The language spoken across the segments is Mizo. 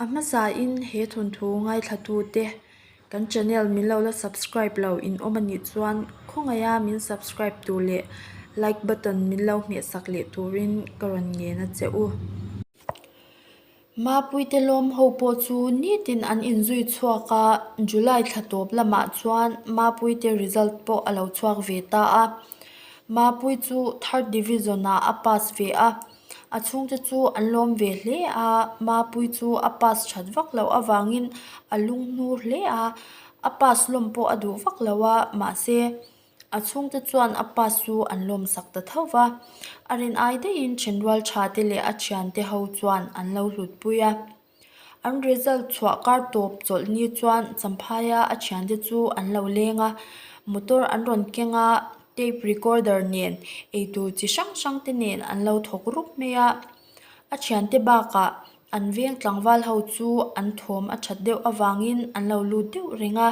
A hmasain he thawnthu ngaithlatute kan channel min lo la subscribe lo in awm a nih chuan khawngaiha min subscribe tur leh like button min lo hmehsak leh turin ka rawn ngen a che u. Mapuite lawm ho pawh chu nitin an inzui chhuak a, July thla tawp lamah chuan Mapuite result pawh a lo chhuak ve ta a. Mapui chu third division ah a pass ve a, a chhungte chu an lawm ve hle a, Mapui chu a pass that vak loh avangin a lunghnur hle a, a pass lawm pawh a duh vak lo a, mahse. A chhungte chuan a pass chu an lawmsak ta tho va, a rin ai daihin thenrual tha te leh a thiante ho chuan an lo hlutpui a. An result chhuah kar tawp chawlh ni chuan Champhaia a thiante chu an lo leng a, motor an rawn keng a, tape recorder nen eitur chi hrang hrang te nen an lo thawk rup mai a. A thiante bakah an veng tlangval ho chu an thawm a that deuh avangin an lo lut deuh reng a.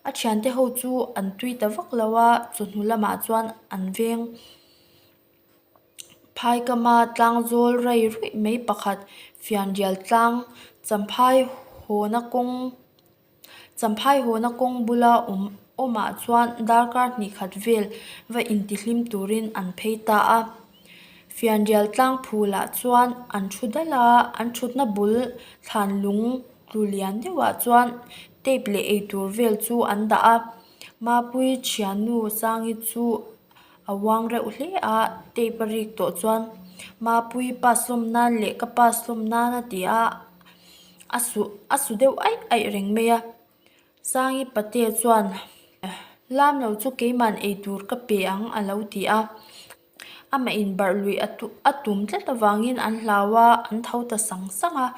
A thiante ho chu an tui ta vak lo a, chawhnu lamah chuan an veng phai kama tlang zawl rai ruih mai pakhat fianrial tlang champhai hawna kawng champhai hawna kawng bula awm awmah chuan darkar hnih khat vel va intihlim turin an phei ta a. Fianrial tlang phulah chuan an thu dal a, an thutna bul thlan lung tlu lian deuhah chuan tape leh eitur vel chu an dah a, Mapuii thiannu Sangi chu a uang reuh hle a, tape a rik tawh chuan Mapuii pass hlawm nan leh ka pass hlawm nan a ti a, a su a su deuh aih aih reng mai a. Sangi Pate chuan Lam lo chu keiman eitur ka pe ang a lo ti a. Amah inbarh luih a tum tlat avangin an hlau a, an tho ta sang sang a.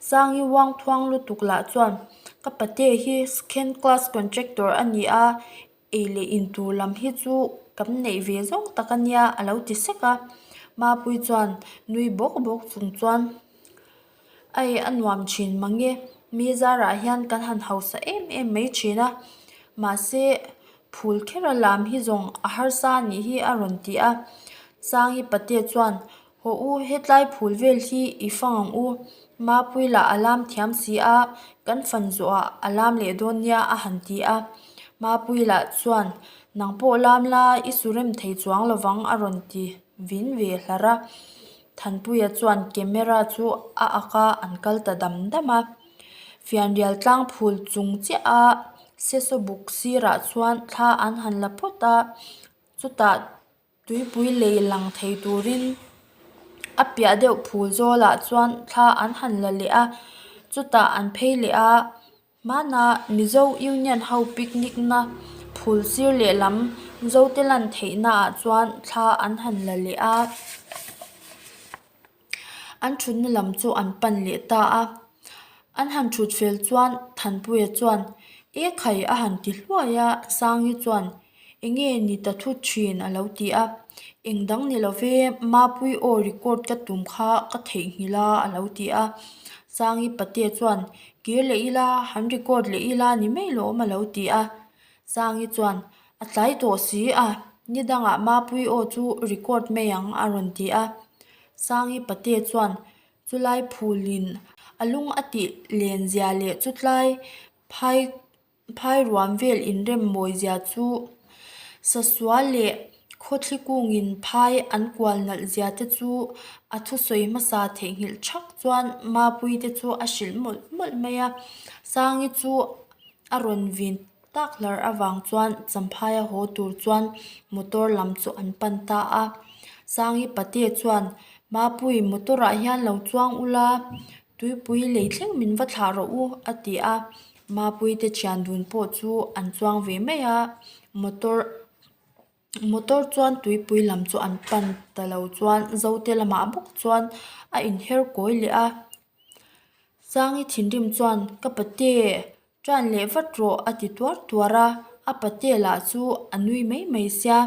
Sangi uang thuang lutuk lah chuan ka pate hi second class contractor a ni a, ei leh in tur lam hi chu kan neih ve zawng tak a nia a lo ti sek a. Mapui chuan nui bawk bawk chung chuan Ei a nuam thin mange, mi zarah hian kan han hausa em em mai thin a, mahse phul khera lam hi zawng a harsa a nih hi a rawn ti a. Sangi Pate chuan, Haw u, hetlai phul vel hi i fang ang u, Mapui lah a lam thiam si a, kan fan zawhah a lam leh dawn nia a han ti a. Mapui lah chuan, Nang pawh lam la, i su rem thei chuang lovang a rawn ti vin ve hlar a. Thanpuia chuan camera chu a ak a, an kal ta dam dam a. Fianrial tlang phul chung chiah a sesaw buk sirah chuan thla an han la phawt a, chutah tuipui lei lang thei turin a piah deuh phul zawlah chuan thla an han la leh a, chutah an phei leh a. Hmana Mizo Union ho picnic na phul sir lehlam Zote lan theihna ah chuan thla an han la leh a, an thutna lam chu an pan leh ta a. An han thut fel chuan Thanpuia chuan, E khai a han ti hluai a, Sangi chuan, Enge ni ta thut thin a lo ti a, Eng dang ni lo ve, Mapui aw record ka tum kha ka theihnghilh a a lo ti a. Sangi Patea chuan, Kir leh ila, han record leh ila ni mai lawm a lo ti a. Sangi chuan, A tlai tawh si a, ni dangah Mapui aw chu record mai ang a rawn ti a. Sangi Patea chuan, Chulai phulin a lung a tih len zia leh chutlai phai Phai ruam vel inrem mawi zia chu Sasual leh Khawthli kungin phai an kual nalh zia te chu a thusawi hmasa theihnghilh thak chuan Mapui te chu a hrilh mawlh mawlh mai a. Sangi chu a rawn vin tak hlar avang chuan Champhaia haw tur chuan motor lam chu an pan ta a. Sangi pate chuan Mapui motor ah hian lo chuang ula Tuipui lei thleng min va thlah rawh u a ti a. Mapuite thian dun pawh chu an chuang ve mai a, motor motor chuan tuipui lam chu an pan ta lo chuan zote lamah bawk chuan a inher kawi leh a. Sangi thinrim chuan ka pate tan leh vat rawh a ti tuar tuar a, a pate lah chu a nui mai mai sia.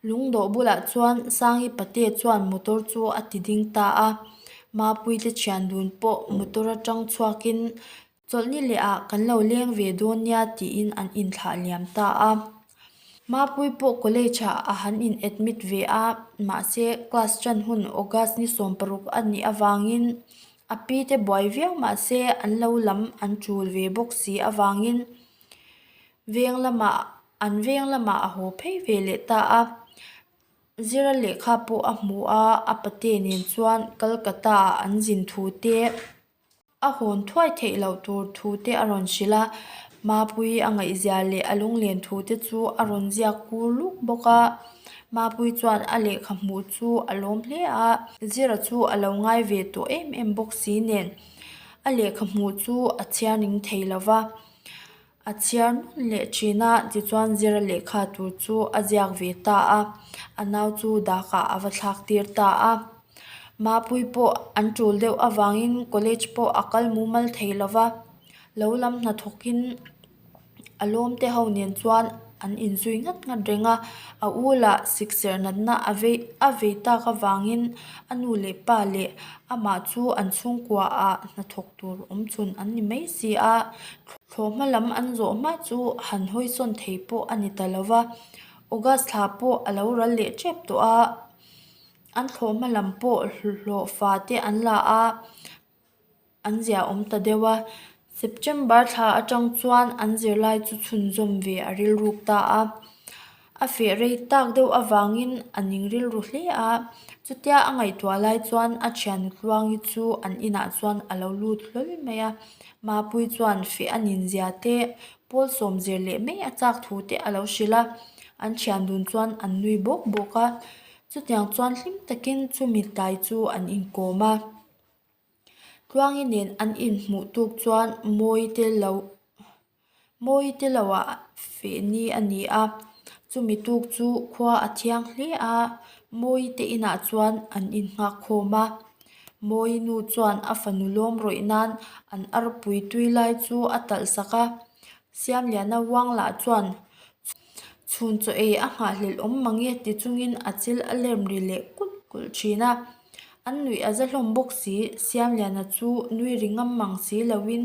Lungdawh bulah chuan Sangi pate chuan motor chu a ti ding ta a, Mapuite thian dun pawh motor atang chhuakin Chawlhni leh ah kan lo leng ve dawn nia tiin an inthlah liam ta a. Mapui pawh college ah a han in admit ve a, mahse class ṭan hun August ni 16 a nih avangin. A pi te buai viau mah se an lo lam an tul ve bawk si avangin veng lamah an veng lamah a haw phei ve leh ta a. Zira lehkha pawh a hmu a, a pate nen chuan Calcutta ah an zin thu te. A hawn thuai theih loh tur thu te a rawn hrilh a, Mapuii a ngaihzia leh a lunglen thu te chu a rawn ziak kur luk bawk a. Mapuii chuan a lehkha hmuh chu a lawm hle a, Zira chu a lo ngai ve tawh em em bawk si nen a lehkha hmuh chu a chhiar ning thei lo va. A chhiar nawn leh thin a, tichuan Zira lehkha tur chu a ziak ve ta a, a nau chu dakah a va thlak tir ta a. Mapui pawh an tul deuh avangin college pawh a kal mumal thei lo va, lo lam hnathawkin a lawm te ho nen chuan an inzui ngat ngat reng a, a u lah sikserh natna a vei a vei tak avangin a nu leh pa leh amah chu an chhungkua ah hnathawk tur awm chhun an ni mai si a. Thlawhhma lam an zawh hma chu han hawi sawn thei pawh a ni ta lo va, August thla pawh a lo ral leh tep tawh a, an thlawhhma lam pawh hlawhfa te an la a, an zia awm ta deuh a. September thla atang chuan an zirlai chu chhunzawm ve a rilruk ta a. A feh rei tak deuh avangin a ning rilru hle a, chutia a ngaihtuah lai chuan a thian Tluangi chu an inah chuan a lo lut hlawl mai a, Mapuii chuan feh a nin zia te, pawl sawm zir leh mai a chak thu te a lo hrilh a, an thian dun chuan an nui bawk bawk a, chutiang chuan hlim takin chumi tlai chu an inkawm a. Tluangi nen an inhmuh tuk chuan Mawi te lo Mawi te loah feh ni a ni a, chumi tuk chu khua a thiang hle a, Mawi te inah chuan an innghak khawm a. Mawi nu chuan a fanu lawm rawih nan an arpui tui lai chu a talh sak a, Siamliana uang lah chuan Chhun chaw ei a nghahhlelh awm mang e ti chungin a chil a lem ri leh kulh kulh thin a. An nuih a za hlawm bawk si, Siamliana chu nui ri ngam mang si loin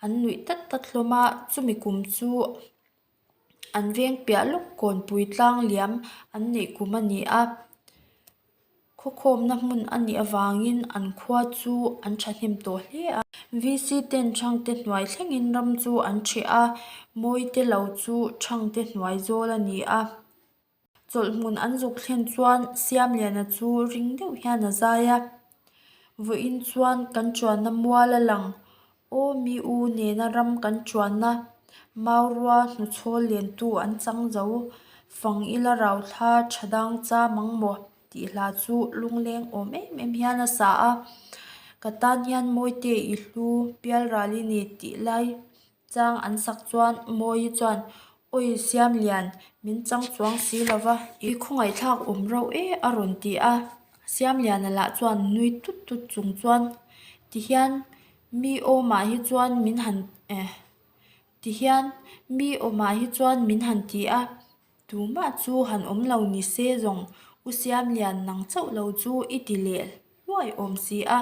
an nuih tat tat hlawm a, chumi kum chu an veng piah lawk kawnpui tlang liam an neih kum a ni a. Khawkhawmna hmun a nih avangin an khua chu an thahnem tawh hle a. VC ten Thangte hnuai thlengin ram chu an ṭheh a, Mawite lo chu Thangte hnuai zawl a ni a. Chawlhhmun an zuk thlen chuan Siamliana chu ring deuh hian a zai a, Vawiin chuan kan ṭuanna mual a lang Aw mi u nena ram kan ṭuanna Maurua hnuchhawl lentu an chang zo, fang ila rauthla ṭha dang cha mang maw? tih hla chu lungleng awm em em hian a sa a, ka tan hian Mawite i hlu pial ral i ni tih lai chang an sak chuan Mawi chuan Awi Siamlian, min chang chuang si lo va, i khawngaihthlak awm rauh e a rawn ti a, Siamliana lah chuan nui tut tut chung chuan tihian mi awmah hi chuan min han eh tihian mi awmah hi chuan min han ti a, tumah chu han awm lo ni se zawng U Siamlian nang chauh lo chu i ti leh hluai awm si a,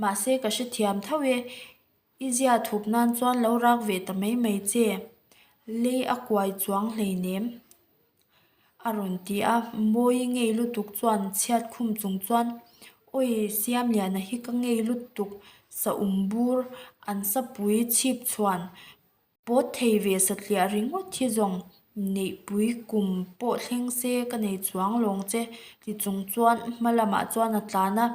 mahse ka hrethiam tho e. I zia thup nan chuan lo rak ve ta mai mai che, lei a kuai chuang hleinem a rawn ti a, Mawi ngei lutuk chuan chhiat khum chung chuan Awi Siamliana hi ka ngei lutuk saum bur an sapui chhip chhuan Pawt thei ve satliah ringawt hi zawng neihpui kum pawh thleng se ka nei chuang lawng che ti chung chuan hma lamah chuan a tlan a,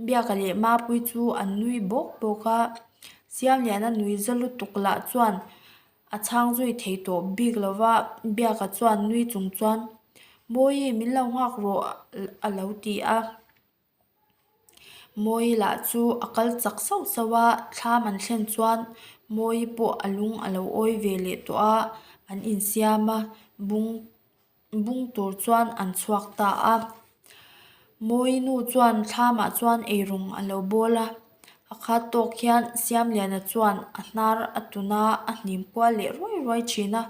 Biaka leh Mapui chu an nui bawk bawk a, Siamliana nui za lutuk lah chuan a chhang zui thei tawh bik lo va, Biaka chuan nui chung chuan Mawi min lo nghak rawh a lo ti a. Mawi lah chu a kal chak sauh sauh a, thlam an thlen chuan Mawi pawh a lung a lo awi ve leh tawh a, an insiam a, bung bung tur chuan an chhuak ta a. Mawi nu chuan thlamah chuan eirawng a lo bawl a, a khat tawk hian Siamliana chuan a hnar a tun a, a hnim kual leh ruai ruai thin a.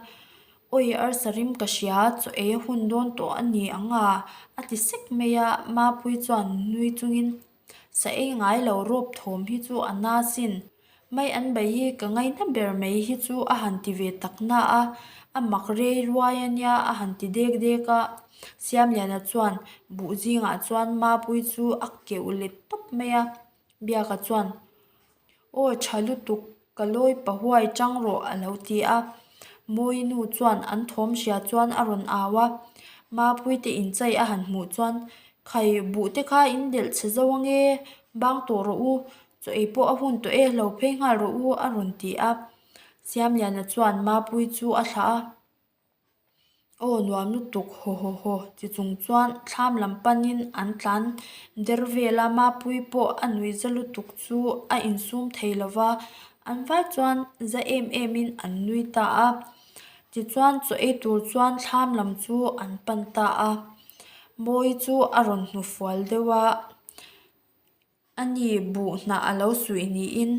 Awi arsa rim ka hria, chaw ei a hun dawn tawh a ni ang a, a ti sek mai a, Mapuii chuan nui chungin sa ei ngai lo rawp thawm hi chu a na sin, mai an bai hi ka ngaihna ber mai hi chu a han ti ve tak na a, a mak rei ruai a nia a han ti dek dek a, Siamliana chuan buh zingah chuan Mapuii chu a keuh let tawp mai a. Biaka chuan, Aw tha lutuk, ka lawi pahuai tang rawh a lo ti a. Mawi nu chuan an thawm hria chuan a rawn au a. Mapuite inchai a han hmuh chuan, Khai, buh te kha in delh chhe zo ange, bang tawh rawh u, chaw ei pawh a hun tawh e, lo phei nghal rawh u a rawn ti a. Siamliana chuan Mapuii chu a thlah a. Aw nuam lutuk haw haw haw ti chung chuan thlam lam panin an tlan der vel a, Mapuii pawh a nuih za lutuk chu a insum thei lo va, an vai chuan za em em in an nui ta a. Tichuan chaw ei tur chuan thlam lam chu an pan ta a, Mawi chu a rawn hnufual deuh a. A ni buh hnah a lo suih niin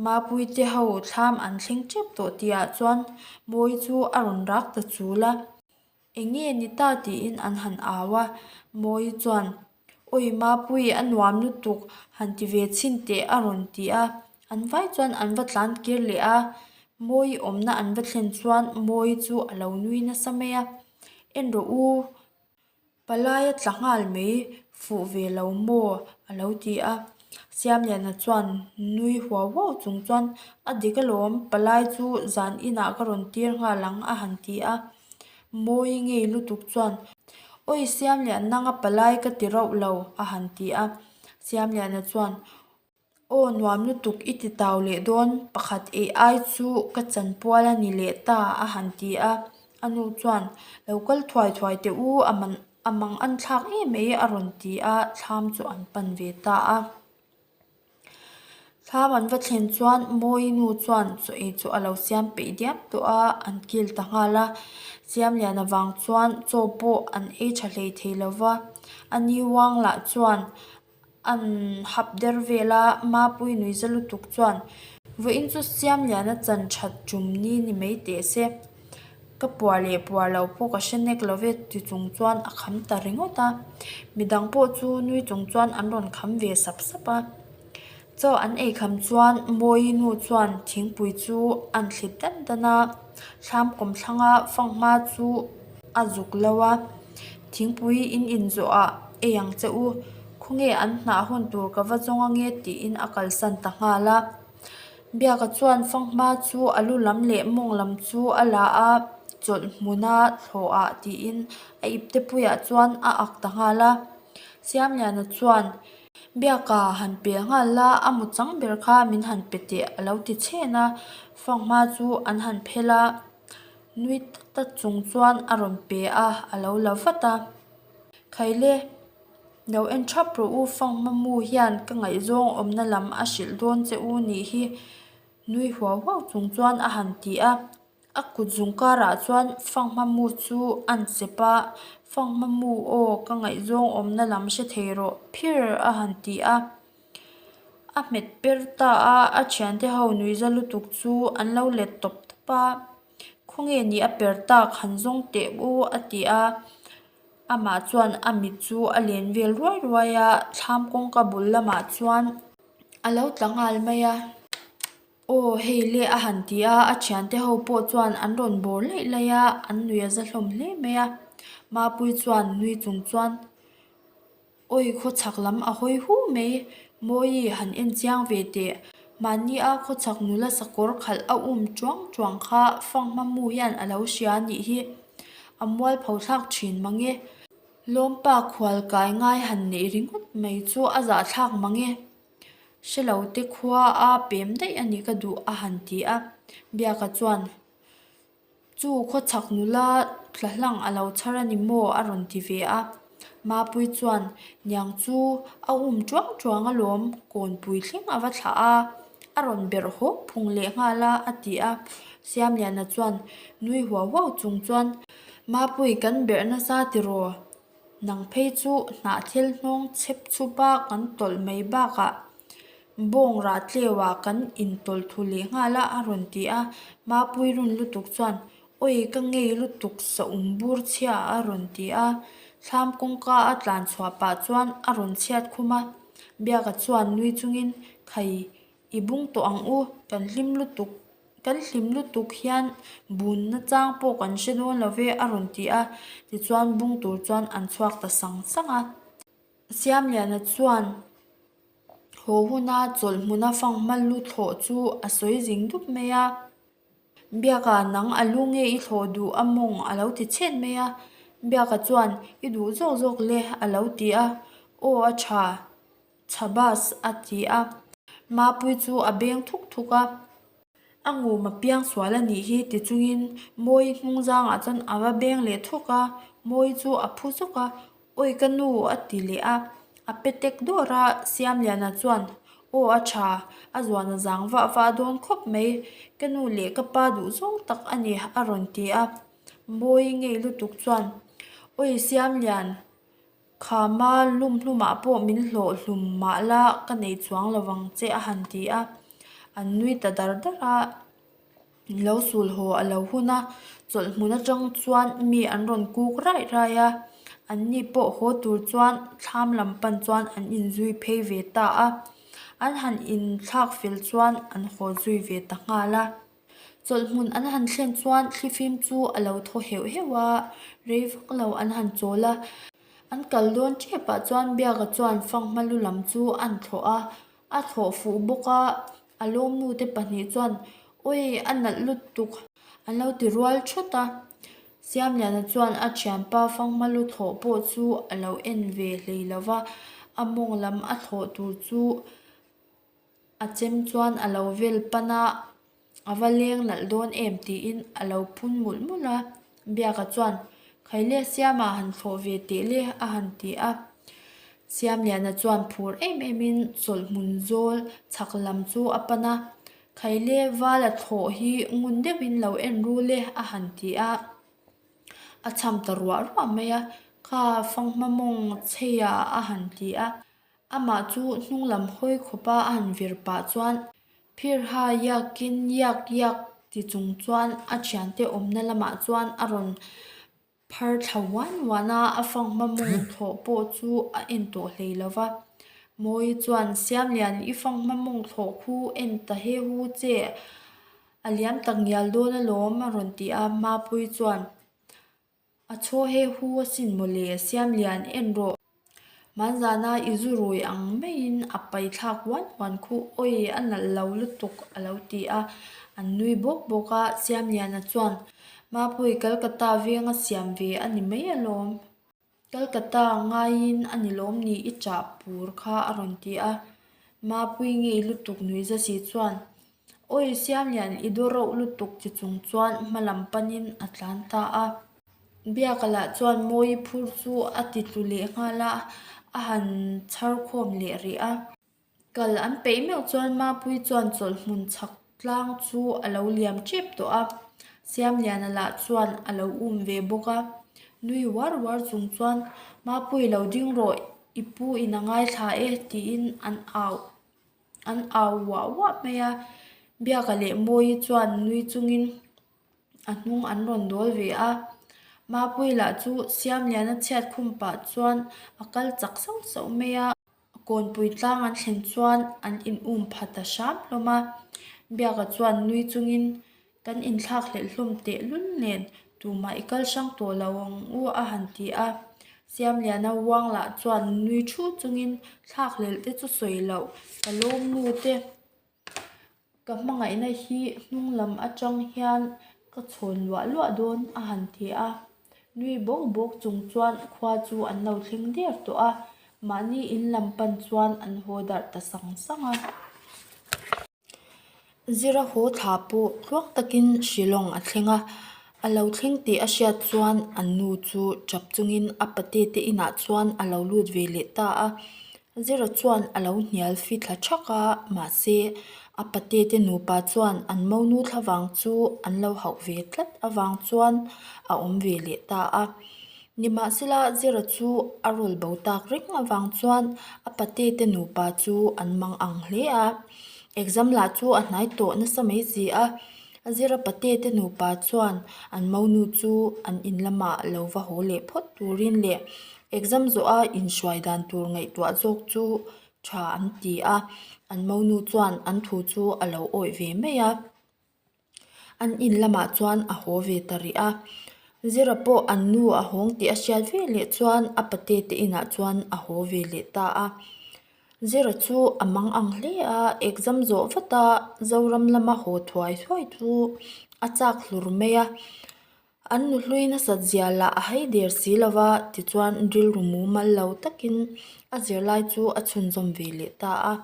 Mapuite ho thlam an thleng tep tawh tihah chuan Mawi chu a rawn rak ta chul a. Eng nge ni ta tiin an han au a, Mawi chuan Awi Mapui a nuam lutuk han ti ve chhin teh a rawn ti a. An vai chuan an va tlan kir leh a, Mawi awmna an va thlen chuan Mawi chu a lo nui nasa mai a, En rawh u, Palai a tla nghal mai, fuh ve lo maw? a lo ti a. Siamliana chuan nui huau huau chung chuan, A dik alawm, palai chu zan inah ka rawn tir nghal ang a han ti a. Mawi ngei lutuk chuan, Awi Siamlian nanga palai ka ti rauh lo a han ti a. Siamliana chuan, Aw nuam lutuk i ti tau leh dawn, pakhat ei ai chu ka chanpual a ni leh ta a han ti a. A nu chuan, Lo kal thuai thuai teh u, a man a mang an thlak em mai a rawn ti a, thlam chu an pan ve ta a. Thlam an va thlen chuan Mawi nu chuan chaw ei chu a lo siam peih diam tawh a, an kil ta nghal a. Siamliana vang chuan chaw pawh an ei tha hlei thei lo va, a ni uang lah chuan An hap der vel a, Mapui nui za lutuk chuan vawiin chu Siamliana chan that tum ni ni mai teh se, ka puar leh puar lo pawh ka hre nek lo ve ti chung chuan a kham ta ringawt a, midang pawh chu nui chung chuan an rawn kham ve sap sap a. Chaw an ei kham chuan Mawi nu chuan thingpui chu an thlit dan dan a, thlam kawmthlanga fanghma chu a zuk lo a, thingpui in inzawhah ei ang che u, khawnge an hnah hawn tur ka va zawng ange tiin a kalsan ta nghal a. Biaka chuan fanghma chu a lu lam leh mawng lam chu a la a, chawlh hmuna thlawhah tiin a ipte puiah chuan a ak ta nghal a. Siamliana chuan Biaka han pel nghal la, a mu chang ber kha min han pe teh a lo ti chhen a, fanghma chu an han phel a. Nui tak tak chung chuan a rawn pe a, a lo la vat a. Khaile, lo en thap rawh u, fanghma mu hian ka ngaihzawng awmna lam a hrilh dawn che u nih hi nui huau huau chung chuan a han ti a. A kut zung karah chuan fanghma mu chu a'n chep a, Fanghma mu aw, ka ngaihzawng awmna lam hre thei rawh phir a han ti a. A hmet per ta a, a thiante ho nuihza lutuk chu an lo let tawp tawp a, Khawnge ni a per tak han zawng teh u a ti a, amah chuan a mit chu a len vel ruai ruai a, thlam kawngka bul lamah chuan a lo tla nghal mai a. Aw hei le a han ti a, a thiante ho pawh chuan an rawn bawr laih laih a, an nuih a za hlawm hle mai a, Mapuii chuan nui chung chuan. Awi khawchhak lam a hawi hu mai, Mawi han en chiang ve teh. Mahni a khawchhak nula sakawr khalh a um tuang tuang kha fanghma mu hian a lo hria a nih hi. A mualpho thlak thin mang e. Lawmpa khual kai ngai han neih ringawt mai chu a zahthlak mang e. Hrelo te khua a pem daih a nih ka duh a han ti a. Biaka chuan. Chu khawchhak nula tla hlang a lo chhar a ni maw? a rawn ti ve a. Mapui chuan, Niang chu a um tuang tuang alawm, kawnpui thleng a va thlah a, a rawn berh hawk phung leh nghal a, a ti a. Siamliana chuan nui huau huau chung chuan, Mapui kan berh nasa tiraw? Nang phei chu hnahthel hnawng chhep chhup a kan tawlh mai bakah bawng rah tleuah kan intawlh thu leh nghal a a rawn ti a. Mapui run lutuk chuan, Awi ka ngei lutuk saum bur chhia a rawn ti a. Thlam kawngka a tlan chhuah pah chuan a rawn chhiat khum a. Biaka chuan nui chungin, Khai, I bung tawh ang u, kan hlim lutuk, kan hlim lutuk hian bunna chang pawh kan hre dawn lo ve a rawn ti a, tichuan bung tur chuan an chhuak ta sang sang a. Siamliana chuan Haw huna chawlh hmuna fanghma lu thlawh chu a sawi zing dup mai a. Biaka nang a lu nge i thlawh duh a mawng a lo ti chhet mai a. Biaka chuan i duh zawk zawk le a lo ti a. Aw a tha. Chhabas a ti a. Mapui chu a beng thuk thuk a. A ngum a piang sual a nih hi ti chungin Mawi hnung zangah chuan a va beng leh thuk a, Mawi chu a phu zawk a, Awi ka nu a ti leh a, a pe tek dawr a, Siamliana chuan Aw a tha, a zuan a zang vah vah dawn khawp mai, ka nu leh ka pa duh zawng tak a ni a rawn ti a, Mawi ngei lutuk chuan Awi Siamlian, Khama lum hlumah pawh min hlawh hlum mah la ka nei chuang lo vang che a han ti a, an nui ta dar dar a, lo sul haw a lo hun a, chawlh hmun atang chuan mi an rawn kuk raih raih a, an ni pawh haw tur chuan thlam lam pan chuan an inzui phei ve ta a, an han inthlak fel chuan an haw zui ve ta nghal a. Chawlhhmun an han thlen chuan thlifim chu a lo thaw heuh heuh a, rei vak lo an han chawl a. An kal dawn tep ah chuan Biaka chuan fanghma lu lam chu an thlawh a, a thlawh fuh bawk a, a lawmnu te pahnih chuan Awi a nalh lutuk an lo ti rual thawt a. Siamliana chuan a thianpa fanghma lu thlawh pawh chu a lo en ve hlei lo va, a mawng lam a thlawh tur chu A chem chuan a lo vel pan a, a va leng nalh dawn em tiin a lo phun mulh mulh a. Biaka chuan, Khaile Siama han thlawh ve teh le a han ti a. Siamliana chuan phur em emin chawlh hmun zawl chhak lam chu a pan a, Khaile vala thlawh hi ngun deuhin lo en rul e a han ti a. A cham ta ruah ruah mai a, Kha fanghma mawng chheia a han ti a. Amah chu hnung lam hawi khawpa a han vir pah chuan phir ha iakin iak iak ti chung chuan a thiante awmna lamah chuan a rawn phar thla uan uan a, a fanghma mawng thlawh pawh chu a en tawh hlei lo va. Mawi chuan Siamlian i fanghma mawng thlawh khu en ta he hu che a liam tak ngial dawn alawm a rawn ti a, Mapuii chuan A chaw he hu asin mawle, Siamlian en rawh. Hmanzana i zu rui ang maiin a pai thlak uan uan khu, awi a nalh lo lutuk a lo ti a, an nui bawk bawk a, Siamliana chuan, Mapui Calcutta venga siam ve a ni mai alawm. Calcutta ngaiin a ni lawm ni i chah pur kha a rawn ti a, Mapui ngei lutuk nuihza si chuan, Awi Siamlian i daw rauh lutuk ti chung chuan hma lam panin a tlan ta a. Biaka lah chuan Mawi phur chu a ti tlu leh nghal a, a han chhar khawm leh rih a. Kal an peih meuh chuan Mapui chuan chawlh hmun chhak tlang chu a lo liam tep tawh a, Siamliana lah chuan a lo um ve bawk a. Nui uar uar chung chuan Mapui lo ding rawh i pu in a ngaithla e tiin an au an au uah uah mai a. Biaka leh Mawii chuan nui chungin a hnung an rawn dawl ve a. Mapui lah chu Siamliana chhiat khum pah chuan a kal chak sauh sauh mai a. Kawnpui tlang an thlen chuan an in um pha ta hram hlawm a, Biaka chuan nui chungin kan inthlak hlelh hlawm teh lul nen tumah i kal hrang tawh lo ang u a han ti a. Siamliana uang lah chuan nui thu chungin thlak hlelh te chu sawi loh ka lawm nu te. Ka hmangaihna hi hnung lam atang hian ka chhawn luah luah dawn a han ti a. Nui bawk bawk chung chuan khua chu an lo thleng der tawh a, mahni in lam pan chuan an haw darh ta sang sang a. Zira haw thla pawh tluang takin Shillong a thleng a, a lo thleng tih a hriat chuan an nu chu tap chungin a pate te inah chuan a lo lut ve leh ta a. Zira chuan a lo hnial fi thla thak a, mahse a pate te nupa chuan an monu thlavang chu an lo hauh ve tlat avang chuan a awm ve leh ta a. Nimahsela Zira chu a rawl bo tak reng avang chuan a pate te nupa chu an mang ang hle a, exam lah chu a hnai tawh nasa mai si a. Zira pate te nupa chuan an monu chu an in lamah lo va haw leh phawt turin leh Exam zawha inhruai dan tur ngaihtuah zawk chu tha an ti a, an monu chuan an thu chu a lo awih ve mai a. An in lamah chuan a haw ve ta rih a. Zira pawh an nu a hawng tih a hriat ve leh chuan a pate te inah chuan a haw ve leh ta a. Zira chu a mang ang hle a, exam zawh vat a Zoram lama haw thuai thuai chu a chak hlur mai a. An nu hlui nasat zia lah a hai der si lo va, tichuan rilru mumal lo takin a zirlai chu a chhunzawm ve leh ta a.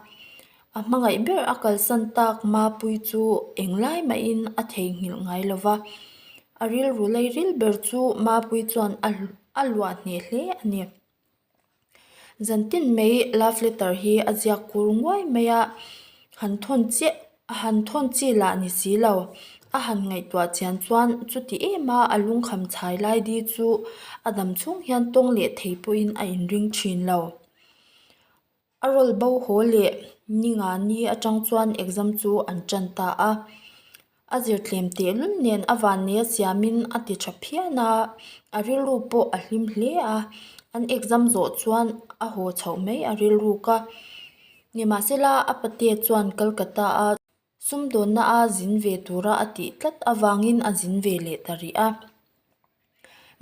A hmangaih ber a kalsan tak Mapuii chu englai mahin a theihnghilh ngai lo va, a rilru leiril ber chu Mapuii chuan a luah hneh hle a ni. Zantin mai love letter hi a ziak kur nguai mai a, han thawn chiah han thawn chi lah ni si lo. A han ngaihtuah chian chuan chuti em a a lungkham chhai lai di chu a dam chhung hian tawng leh thei pawhin a inring thin lo. A rawl bo haw leh ni nga ni atang chuan exam chu an tan ta a. A zir tlem tehlul nen a vannei a siamin a ti tha phian a, a rilru pawh a hlim hle a. An exam zawh chuan a haw chhoh mai a rilruk a. Nimahsela a pate chuan Kolkata a sumdawnna a zin ve tura a tih tlat avangin a zin ve leh ta rih a.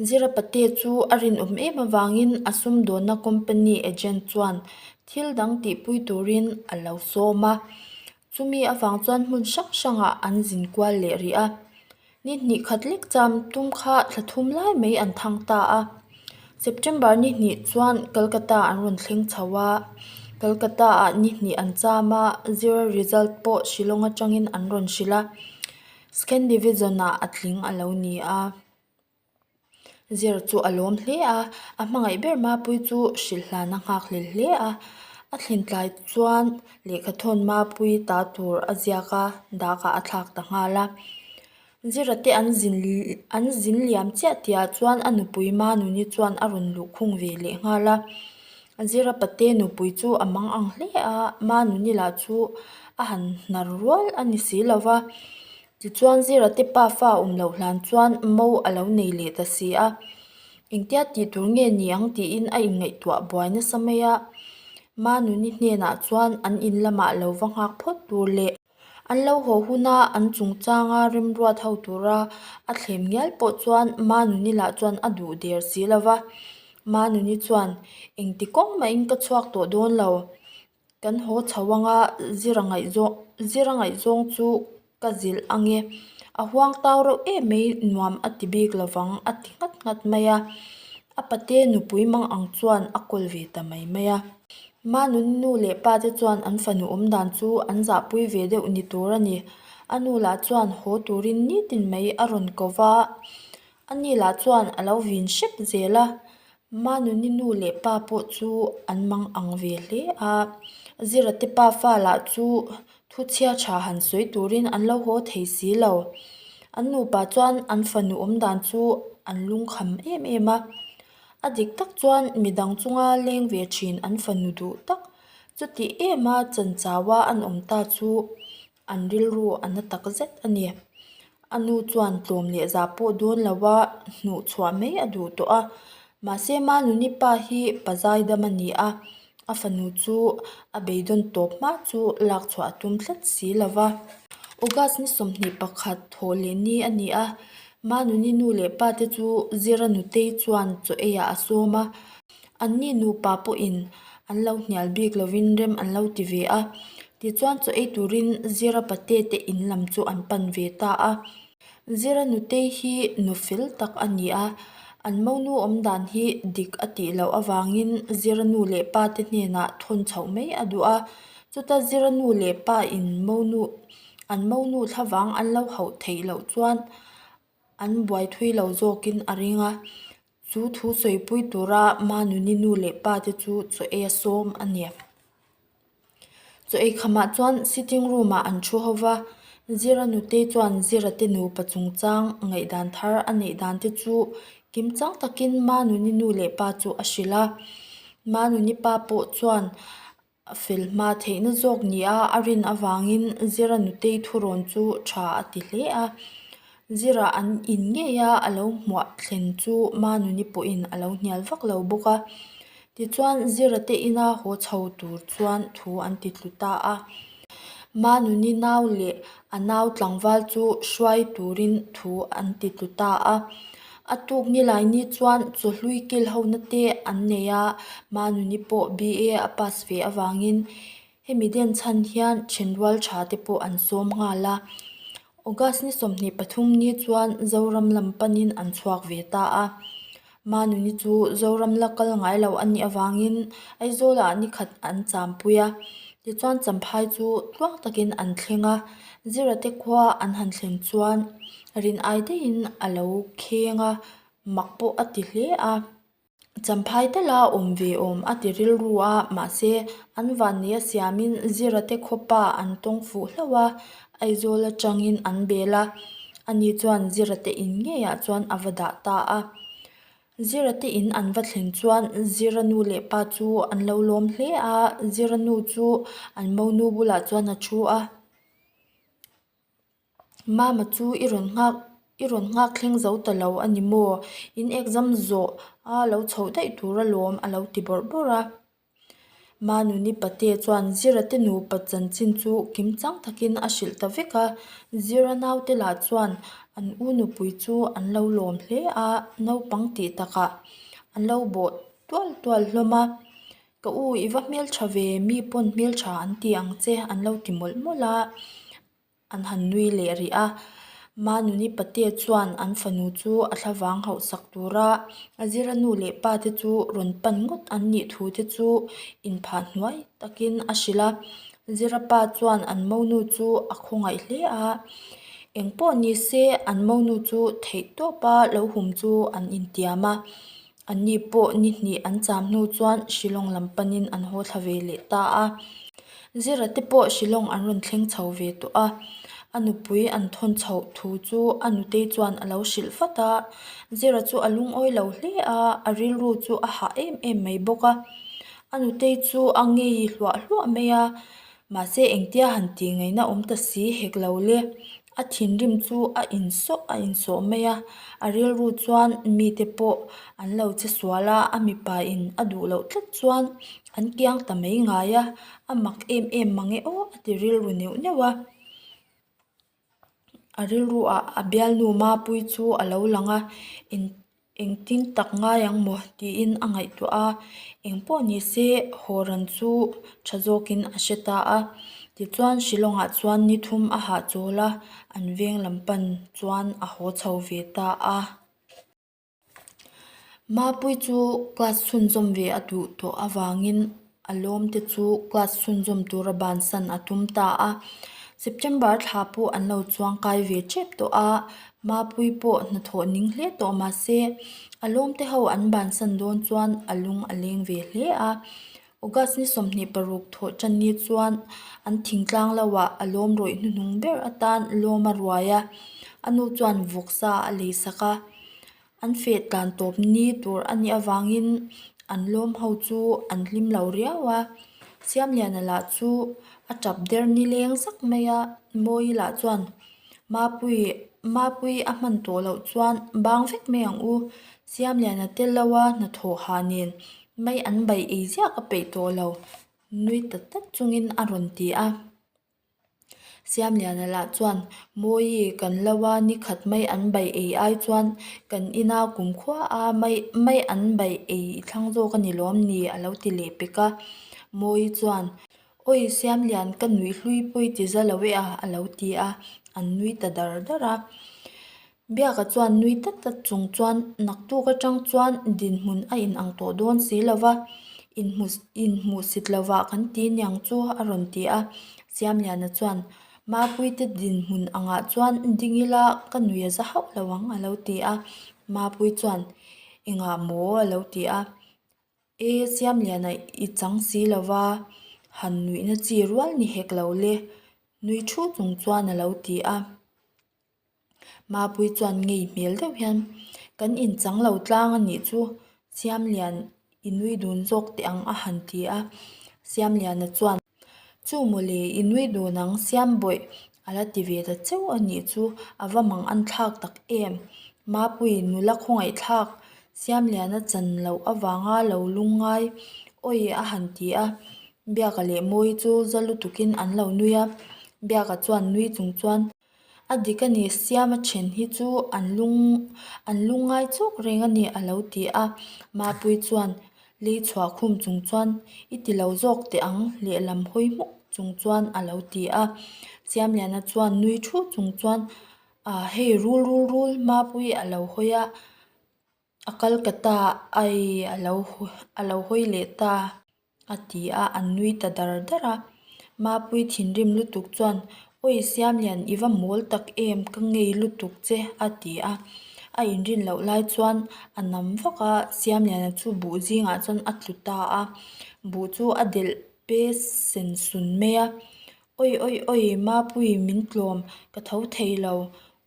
Zira pate chu a rinawm em avangin a sumdawnna company agent chuan thil dang tihpui turin a lo sawm a, chumi avang chuan hmun hrang hrangah an zin kual leh rih a. Ni hnih khat lek cham tum kha thla thum lai mai an thang ta a. September ni hnih chuan Kolkata an rawn thleng chho a, Kolkata ah ni hnih an cham a, Zira result pawh Shillong atangin an rawn hrilh a. Second Division ah a tling a lo ni a, Zir chu a lawm hle a, a hmangaih ber Mapuii chu hrilh hlan a nghak hlel hle a, a thlen tlai chuan lehkhathawn Mapuii ta tur a ziak a, dakah a thlak ta nghal a. Zira te an zin an zin liam chiah tihah chuan a nupui Manuni chuan a rawn luhkhung ve leh nghal a. Zira pate nupui chu a mang ang hle a, Manuni lah chu a han hnar rual a ni si lo va. Tichuan Zira te pa fa awm loh hlan chuan mo a lo nei leh ta si a, engtia tih tur nge ni ang tiin a inngaihtuah buai nasa mai a. Manuni hnenah chuan an in lamah lo va nghak phawt tur leh. An lo haw huna an chungchanga remruat ho tura a thlem ngial pawh chuan Manuni lah chuan a duh der si lo va. Manuni chuan, Engti kawng mahin ka chhuak tawh dawn lo. Kan haw chho anga zira ngaihzawng zira ngaihzawng chu ka zilh ang e. A huang tau reuh em mai nuam a ti bik lovang a ti nghat nghat mai a. A pate nupui mang ang chuan a kawl ve ta mai mai a. Manun nu leh pa te chuan an fanu awm dan chu an zahpui ve deuh ni tur a ni. A nu lah chuan haw turin nitin mai a rawn ko va, a ni lah chuan a lo vin hrep zel a. Manuni nu leh pa pawh chu an mang ang ve hle a, Zira te pa fa lah chu thu chhia tha han sawi turin an lo haw thei si lo. An nupa chuan an fanu awm dan chu an lungkham em em a. A dik tak chuan midang chunga leng ve thin an fanu duh tak chuti ema chanchaua an awm ta chu an rilru a na tak zet a ni. A nu chuan tlawm leh zah pawh dawn lo a hnuh chhuah mai a duh tawh a, mahse Manuni pa hi pa zaidam a ni a, a fanu chu a beidawn tawp hma chu lak chhuah a tum tlat si lo va. August ni 21 thawh leh ni a ni a, Manuni nu leh pa te chu Zira nutei chuan chaw eiah a sawm a, anni nupa pawhin an lo hnial bik lovin rem an lo ti ve a. Tichuan chaw ei turin Zira pate te in lam chu an pan ve ta a. Zira nutei hi nu fel tak a ni a, an monu awm dan hi dik a tih loh avangin Zira nu leh pa te hnenah thawn chhoh mai a duh a. Chuta Zira nu leh pa in monu an monu thlavang an lo hauh theih loh chuan an buai thui lo zawkin a ring a, chu thu sawipui tura Manuni nu leh pa te chu chaw ei a sawm a ni. Chaw ei khamah chuan sitting room ah an thu ho va, Zira nutei chuan Zira te nupa chungchang ngaihdan thar a neih dan te chu kimchang takin Manuni nu leh pa chu a hrilh a, Manuni pa pawh chuan A fel hma theihna zawk nia a rin avangin Zira nutei thurawn chu tha a ti hle a. Zira an in ngei a, a lo hmuah thlen chu Manuni pawhin a lo hnial vak lo bawk a. Tichuan Zira te ina haw chho tur chuan thu an ti tlu ta a. Manuni nau leh a nau tlangval chu hruai turin thu an ti tlu ta a. A tuk nilai ni chuan chawhlui kil hona te an nei a, Manuni pawh BA a pass ve avangin hemi den chhan hian thenrual tha te pawh an sawm nghal a. August ni 23 ni chuan Zoram lam panin an chhuak ve ta a. Manuni chu Zoram la kal ngai lo a nih avangin Aizawlah ni khat an champui a, tichuan Champhai chu tluang takin an thleng a, Zirate khua an han thlen chuan rin ai daihin a lo kheng a, mak pawh a ti hle a. Champhai tala awm ve awm a ti rilru a, mahse an vanneia siamin Zirate khawpa an tawng fuh hlauh a, Aizawl atangin an bel a, ani chuan Zirate in ngeiah chuan a va dah ta a. Zirate in an va thlen chuan Zira nu leh pa chu an lo lawm hle a, Zira nu chu an monu bulah chuan a thu a. Mama chu i rawn nghak i rawn nghak thleng zo ta lo a ni maw? In exam zawh a lo chhoh daih tur alawm a lo ti bawrh bawrh a. Manuni pate chuan Zira te nupa chanchin chu kim chang takin a hrilh ta vek a, Zira naute lah chuan an u nupui chu an lo lawm hle a, naupang tih takah an lo bawh tual tual hlawm a, Ka u i va hmeltha ve, mi pawn hmeltha an ti ang che an lo ti mawlh mawlh a. An han nui leh rih a, Manuni pate chuan an fanu chu a thlavang hauhsak tura a zira nu leh pa te chu rawn pan ngawt an nih thu te chu inphah hnuai takin a hrilh a. Zira pa chuan an monu chu a khawngaih hle a, eng pawh ni se an monu chu theih tawpa lo hum chu an intiam a. Anni pawh ni hnih an cham hnu chuan Shillong lam panin an haw thla ve leh ta a. Zira te pawh Shillong an rawn thleng chho ve tawh a. A nupui an thawn chhoh thu chu a nutei chuan a lo hrilh vat a. Zira chu a lungawi lo hle a, a rilru chu a hah em em mai bawk a. A nutei chu a ngei hluah hluah mai a. Mahse engtia han tih ngaihna awm ta si hek lo le. A thinrim chu a insawh a insawh mai a, a rilru chuan mite pawh an lo che sual a, a mipa in a duh loh tlat chuan an kiang ta mai ngai a, a mak em em mang e aw a ti rilru neuh neuh a. A rilru ah a bialnu Mapui chu a lo lang a, in Engtin tak ngai ang maw? tiin a ngaihtuah a, eng pawh ni se haw ran chu tha zawkin a hre ta a. Tichuan Shillong-ah chuan ni thum a hahchawl a, an veng lam pan chuan a haw chho ve ta a. Mapui chu class chhunzawm ve a duh tawh avangin A lawm te chu class chhunzawm tura bansan a tum ta a. September thla pawh an lo chuang kai ve tep tawh a, Mapui pawh hnathawh ning hle tawh mahse a lawm te ho an bansan dawn chuan a lung a leng ve hle a. August ni 26 thawh tan ni chuan an thingtlang lo ah a lawm rawih hnuhnung ber atan lawm a ruai a, a nu chuan vawksa a lei sak a. An feh tlan tawp ni tur a nih avangin an lawm ho chu an hlim lo riau a, Siamliana lah chu a tap der ni leng zak mai a, Mawi lah chuan Mapui Mapui a hman tawh loh chuan bang vek mai ang u, Siamliana tel lo a hnathawh ha nen mai an bai ei ziah ka peih tawh lo nui ta tlat chungin a rawn ti a. Siamliana lah chuan, Mawi, kan lo a, ni khat mai an bai ei ai chuan kan ina kumkhua a mai mai an bai ei i thlang zawk a ni lawm ni? a lo ti leh pek a. Mawi chuan, Awi Siamlian, ka nuih hlui pawi ti za lo e a, a lo ti a, an nui ta dar dar a. Biaka chuan nui tat tat chung chuan naktuk atang chuan dinhmun a inang tawh dawn si lo va, inhmu inhmuhsit lovah kan ti niang chu a rawn ti a. Siamliana chuan, Mapuite dinhmun angah chuan ding ila ka nui a za hauh lo ang a lo ti a. Mapui chuan, Engah maw? a lo ti a. E Siamliana i chang si lo va, han nuihna chi rual ni hek lo le, nui thu chung chuan a lo ti a. Mapui chuan ngei hmel deuh hian, Kan inchang lo tlang a nih chu, Siamlian i nui dun zawk teh ang a han ti a. Siamliana chuan, Chu mawle, i nui dun ang Siambawih a la ti ve ta cheu a nih chu, a va mang an thlak tak em. Mapui nula khawngaih thlak Siamliana chan loh avanga lo lungngai awi a han ti a. Biaka leh Mawi chu za lutukin an lo nui a. Biaka chuan nui chung chuan. A dik a ni, Siama then hi chu an lung an lungngai chawk reng a ni a lo ti a. Mapuii chuan lei chhuah khum chung chuan i ti lo zawk teh ang lehlam hawi hmuk chung chuan a lo ti a. Siamliana chuan nui thu chung chuan ah hei rul rul rul Mapuii a lo hawi a. A kal ka ta ai a lo a lo hawi leh ta a ti a, an nui ta dar dar a. Mapuii thinrim lutuk chuan Awi Siamlian i va mawl tak em ka ngei lutuk che a ti a. A inrin loh lai chuan a nam vak a, Siamliana chu buh zingah chuan a tlu ta a. Buh chu a delh pe sen sun mai a. Awi awi awi Mapuii min tlawm ka tho thei lo,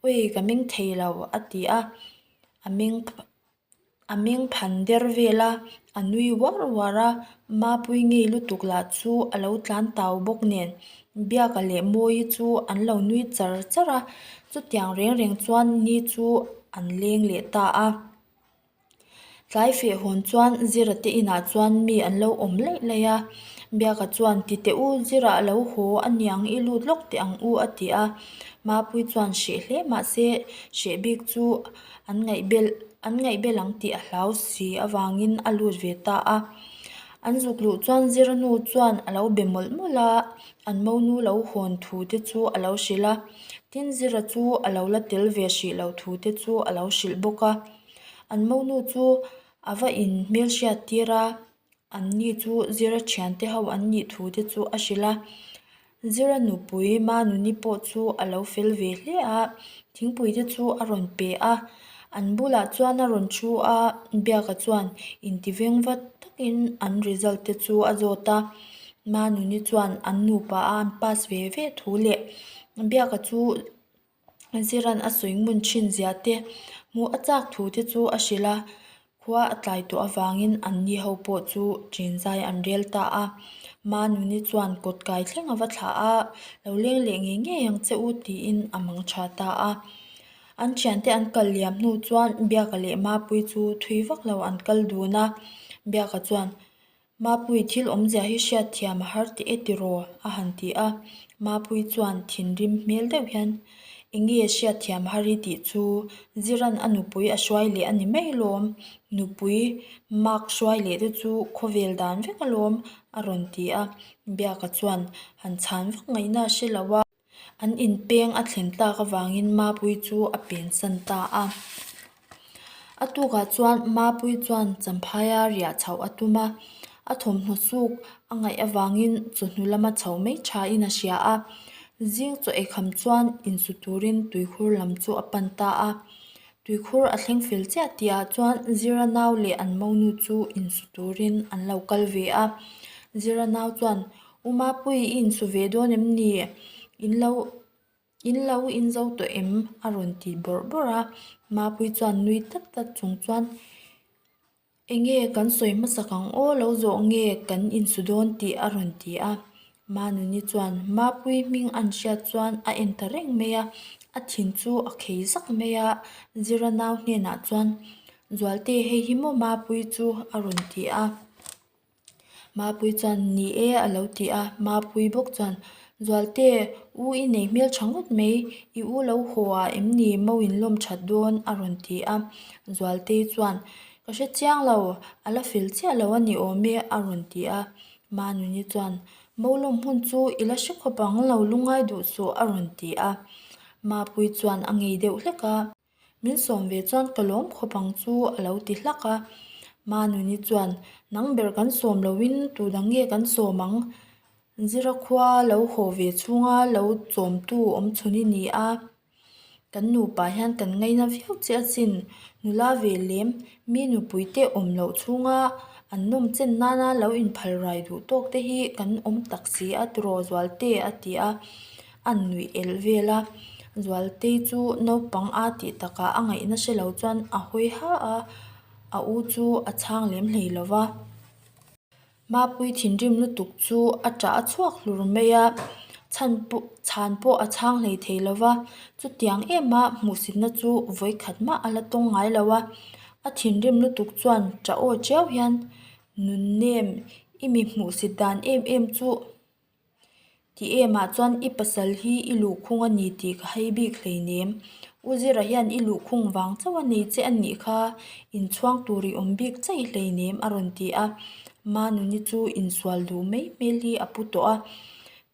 awi ka meng thei lo a ti a. A meng a meng phan der vel a, a nui uar uar a, Mapuii ngei lutuk lah chu a lo tlan tau bawk nen Biaka leh Mawii chu an lo nui char char a, chutiang reng reng chuan ni chu an leng leh ta a. Tlai feh hawn chuan Zira te inah chuan mi an lo awm laih laih a, Biaka chuan ti teh u Zira a lo haw a niang i lut lawk teh ang u a ti a, Mapuii chuan hreh hle mahse hreh bik chu an ngaihbel an ngaihbel ang tih a hlau si avangin a lut ve ta a. An zuk luh chuan Zira nu chuan a lo be mawlh mawlh a, an monu lo hawn thu te chu a lo hrilh a, tin Zira chu a lo la tel ve hrih loh thu te chu a lo hrilh bawk a. An monu chu a va in hmelhriat tir a, an ni chu Zira thiante ho an nih thu te chu a hrilh a. Zira nupui Manuni pawh chu a lo fel ve hle a, thingpui te chu a rawn pe a. An bulah chuan a rawn thu a, Biaka chuan intiveng vat takin an result te chu a zawt a. Manuni chuan an nupa a an pass ve ve thu leh Biaka chu Ziran a sawi ngun thin zia te, hmuh a chak thu te chu a hrilh a, khua a tlai tawh avangin an ni ho pawh chu chen zai an rel ta a. Manuni chuan kawt kai thleng a va thlah a, lo leng leh ngei ngei ang che u tiin a mang tha ta a. An thiante an kal liam hnu chuan Biaka leh Mapuii chu thui vak lo an kal dun a, Biaka chuan Mapuii thil awmzia hi hriat thiam a har teh e tiraw? a han ti a. Mapuii chuan thinrim hmel deuh hian, Enge hriat thiam har i tih chu Ziran a nupui a hruai leh a ni mai alawm, nupui mark hruai leh te chu khawvel dan vek alawm a rawn ti a. Biaka chuan han chhan vak ngaihna a hre lo a. An inpeng a thlen tlak avangin Mapuii chu a pensan ta a. A tukah chuan Mapuii chuan Champhaia riah chhoh a tum a, a thawmhnaw suk a ngaih avangin chawhnu lama chho mai thain a hria a. Zing chaw eikham chuan insu turin tuikhur lam chu a pan ta a. Tuikhur a thleng fel chiah tihah chuan Zira nau leh an monu chu insu turin an lo kal ve a. Zira nau chuan U Mapuii i insu ve dawn em ni? In lo in lo inzo tawh em? a rawn ti bawrh bawrh a. Mapuii chuan nui tat tat chung chuan Enge kan sawi hmasak ang aw lo zawh nge kan insu dawn tih a rawn ti a. Manuni chuan Mapuii hming an hriat chuan a en ta reng mai a, a thin chu a khei zak mai a. Zira nau hnenah chuan Zualte hei hi maw Mapuii chu a rawn ti a. Mapuii chuan ni e a lo ti a, Mapuii bawk chuan Zualte u i nei hmel tha ngawt mai, i u lo haw ah em ni mo in lawm that dawn a rawn ti a, Zualtei chuan ka hre chiang lo, a la fel chiah lo a ni awm e a rawn ti a, Manuni chuan mo lawm hun chu i la hre khawp ang lo lungai duh suh a rawn ti a, Mapuii chuan a ngei deuh hlek a. Min sawm ve chuan ka lawm khawp ang chu a lo ti hlak a. Manuni chuan, Nang ber kan sawm loin tu dang nge kan sawm ang? Zira khua lo haw ve chhunga lo chawmtu awm chhun i ni a. Kan nupa hian kan ngaina viau che asin. Nula ve lem, mi nupui te awm loh chhunga an nawm chen nana lo inphal rai duh tawk te hi kan awm tak si a tiraw Zualte a ti a. A nuih elh vel a, Zualtei chu naupang a tih takah a ngaihna hre lo chuan a hawi ha a, a u chu a chhang lem hlei lo va. Mapuii thinrim lutuk chu a ṭah a chhuak hlur mai a, chhan pawh chhan pawh a chhang hlei thei lo va, chutiang em a hmuhsitna chu vawikhat mah a la tawng ngai lo a, a thinrim lutuk chuan ṭah aw ṭiau hian, Nunnem, i mi hmuhsit dan em em chu. Ti emah chuan i pasal hi i luhkhung a ni tih ka hai bik hleinem. U Zira hian i luhkhung vang chauh a nei che a nih kha, inchhuang tur i awm bik chaih hleinem a rawn ti a. Manuni chu insual duh mai hmel hi a pu tawh a.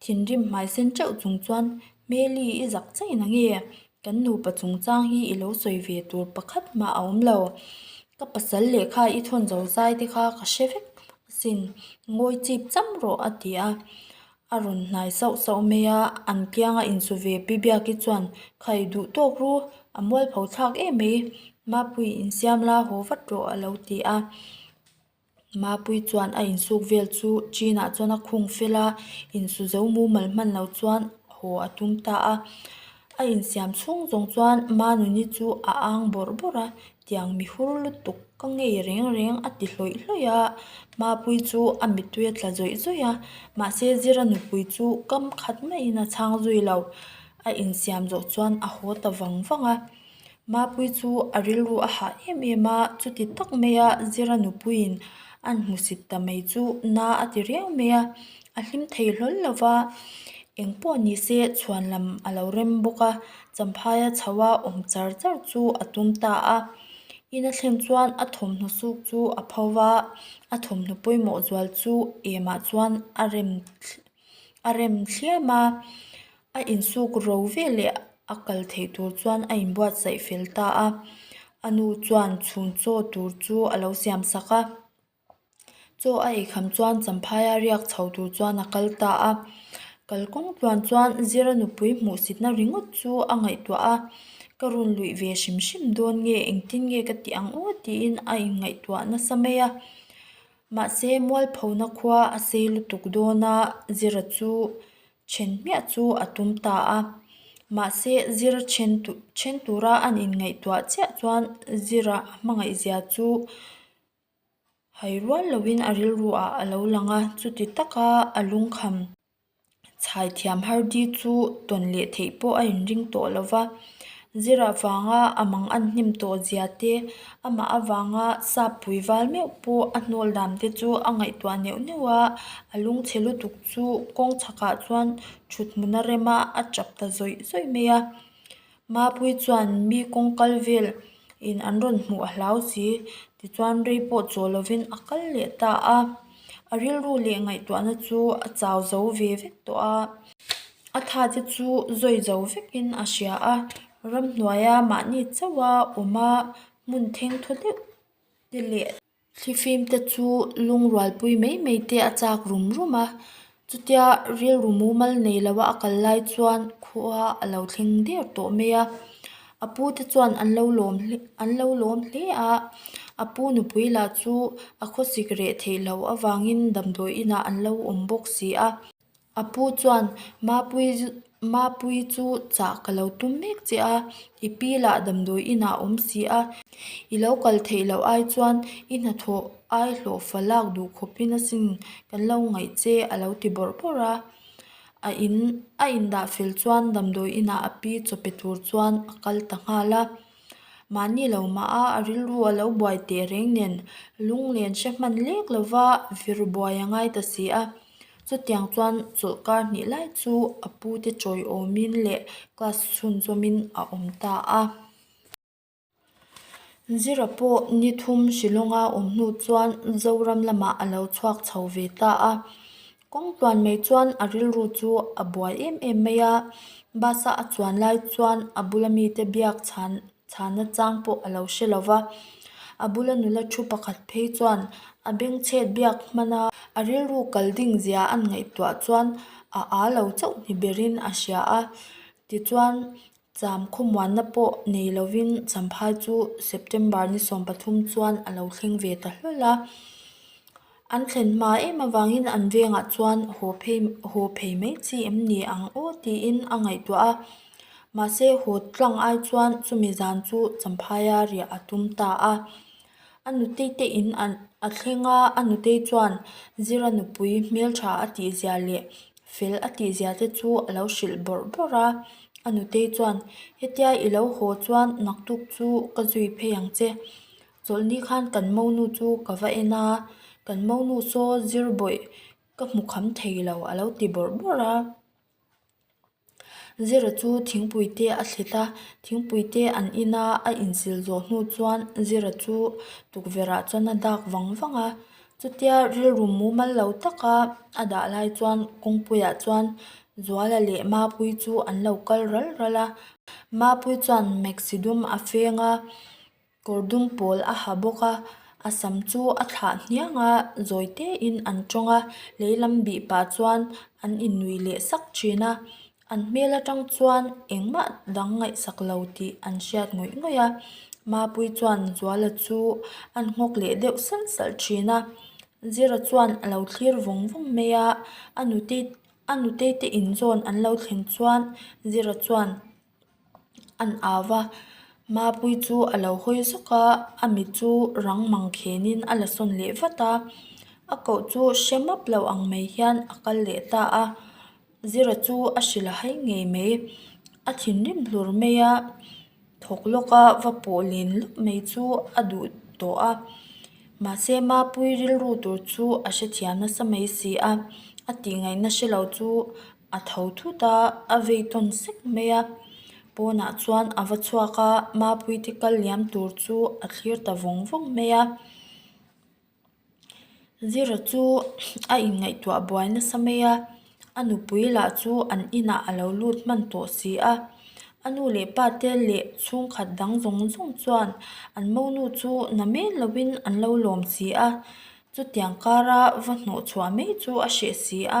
Thinrim hmai sen teuh chung chuan Hmeli i zak chaih na nge? Kan nupa chungchang hi i lo sawi ve tur pakhat mah a awm lo. Ka pasal lehkha i thawn zo zai te kha ka hre vek asin, ngawi chip cham rawh a ti a. A rawn hnai sauh sauh mai a, an kianga insu ve Pi Biaki chuan Khai duh tawk ru, a mualpho thlak em mai, Mapui insiam la haw vat rawh a lo ti a. Mapui chuan a insuk vel chu Chinah chuan a khung fel a, insu zo mumal hman lo chuan haw a tum ta a. A insiam chhung zawng chuan Manuni chu a ang bawrh bawrh a, tiang mi hur lutuk ka ngei reng reng a ti hlawih hlawih a. Mapui chu a mittui a tla zawih zawih a, mahse Zira nupui chu kam khat maiin a chhang zui lo. A insiam zawh chuan a haw ta vang vang a. Mapui chu a rilru a hah em em a, chuti tak maia Zira nupuiin an hmusit ta mai chu na a ti riau mai a, a hlim thei hlawl lo va, eng pawh ni se chhuan lam a lo rem bawk a, Champhaia chho a awm char char chu a tum ta a. Ina thlen chuan a thawmhnaw suk chu a pho va, a thawmhnaw pawimawh zual chu emah chuan a rem a rem thliam a. A insuk ro veleh a kal theih tur chuan a inbuatsaih fel ta a, a nu chuan chhun chaw tur chu a lo siam sak a. Chaw a eikham chuan Champhaia riak chho tur chuan a kal ta a. Kalkawng tluan chuan Zira nupui hmuhsitna ringawt chu a ngaihtuah a, ka rawn luih ve hrim hrim dawn nge engtin nge ka tih ang aw tiin a inngaihtuah nasa mai a. Mahse mualphona khua a sei lutuk dawn a, Zira chu Then hmiah chu a tum ta a. Mahse, Zira then then tura an inngaihtuah chiah chuan Zira a hmangaihzia chu hai rual loin a rilru ah a lo lang a, chuti taka a lungkham chhai thiam hardi chu tawn leh theih pawh a inring tawh lo va. Zira vanga a mang an hnem tawh zia te, amah avanga sap pui val meuh pawh a hnawl dam te chu a ngaihtuah neuh neuh a, a lungchhe lutuk chu kawng chhakah chuan thut hmun a rem a, a tap ta zawih zawih mai a. Mapui chuan mi kawng kal vel in an rawn hmuh a hlau si, tichuan rei pawh chaw lovin a kal leh ta a. A rilru leh ngaihtuahna chu a chau zo ve vek tawh a. A tha te chu zawi zo vekin a hria a, ramhnuaia mahni chauha awm a hmun theng thaw deuh te leh thlifim te chu lungrualpui mai mai te a chak rum rum a. Chutia rilru mumal nei loa a kal lai chuan khua a lo thleng der tawh mai a, a pu te chuan an lo lawm an lo lawm hle a, a pu nupui lah chu a khawsik reh theih loh avangin damdawi inah an lo awm bawk si a. A pu chuan, Mapui Mapui chu chah ka lo tum mek che a, i pi lah damdawi inah awm si a. I lo kal theih loh ai chuan i hnathawh ai hlawhfa lak duh khawpin asin kan lo ngaih che a lo ti bawrh bawrh a. A in a indah fel chuan damdawi inah a pi chaw pe tur chuan a kal ta nghal a. Mahni lo mah a, a rilru a lo buai teh reng nen lunglen hre hman lek lova vir buai a ngai ta si a. Chutiang chuan chawlhkar hnih lai chu a pute chawiawmin leh class chhunzawmin a awm ta a. Zira pawh ni thum Shillonga awm hnu chuan Zoram lamah a lo chhuak chho ve ta a. Kawng tluan mai chuan a rilru chu a buai em em mai a, bus a a chuan lai chuan a bula mite biak chhan chhanna chang pawh a lo hre lo va. A bula nula thu pakhat phei chuan a bengchhet biak hman a, a rilru kal ding zia an ngaihtuah chuan a â lo chauh ni berin a hria a. Tichuan, cham khawmuanna pawh nei lovin Champhai chu September ni 13 chuan a lo thleng ve ta hlawl a. An thlen hma em avangin an vengah chuan haw phei haw phei mai chi em ni ang aw tiin a ngaihtuah a. Mahse haw tlang ai chuan chumi zan chu Champhaia riah a tum ta a. A nutei te in a thleng a, a nutei chuan Zira nupui hmeltha a tihzia leh fel a tihzia te chu a lo hrilh bawrh bawrh a. A nutei chuan, Hetia i lo haw chuan naktuk chu ka zui phei ang che. Chawlhni khan kan monu chu ka va en a, kan monu saw zir bawih ka hmu kham thei lo a lo ti bawrh bawrh a. Zira chu thingpui te a thlit a, thingpui te an in a, a insil zawh hnu chuan Zira chu tukverh ah chuan a dak vang vang a, chutia rilru mumal lo taka a dah lai chuan kawngpuiah chuan Zuala leh Mapuii chu an lo kal ral ral a, Mapuii chuan maxi dum a feng a. Kawr dum pawl a ha bawk a, a sam chu a thlah hniang a, zawi te in an tawng a, lei lam bih pah chuan an innuih leh sak thin a, an hmel atang chuan engmah dang ngaihsak lo tih an hriat ngawih ngawih a, Mapuii chuan Zuala chu an nghawk leh deuh salh salh thin a, Zira chuan a lo thlir vawng vawng mai a, a nute a nute te inzawn an lo thlen chuan Zira chuan. An au va, Mapuii chu a lo hawi zawk a, a mit chu rang mang khenin a la sawn leh vat a, a koh chu hre map lo ang mai hian a kal leh ta a, Zira chu a hrilh a hai ngei mai, a thinrim hlur mai a, thawk lawka va pawh len lawp mai chu a duh tawh a, mahse Mapuii rilru tur chu a hrethiam nasa mai si a, a tihngaihna hre lo chu. A tho thut a, a vei tawn sek mai a, pawnah chuan a va chhuak a, Mapuii te kal liam tur chu a thlir ta vawng vawng mai a. Zira chu a inngaihtuah buai nasa mai a, a nupui lah chu an inah a lo lut hman tawh si a, a nu leh pa te leh chhungkhat dang zawng zawng chuan an monu chu na men lovin an lo lawm si a, chutiang kara va hnawh chhuah mai chu a hreh si a.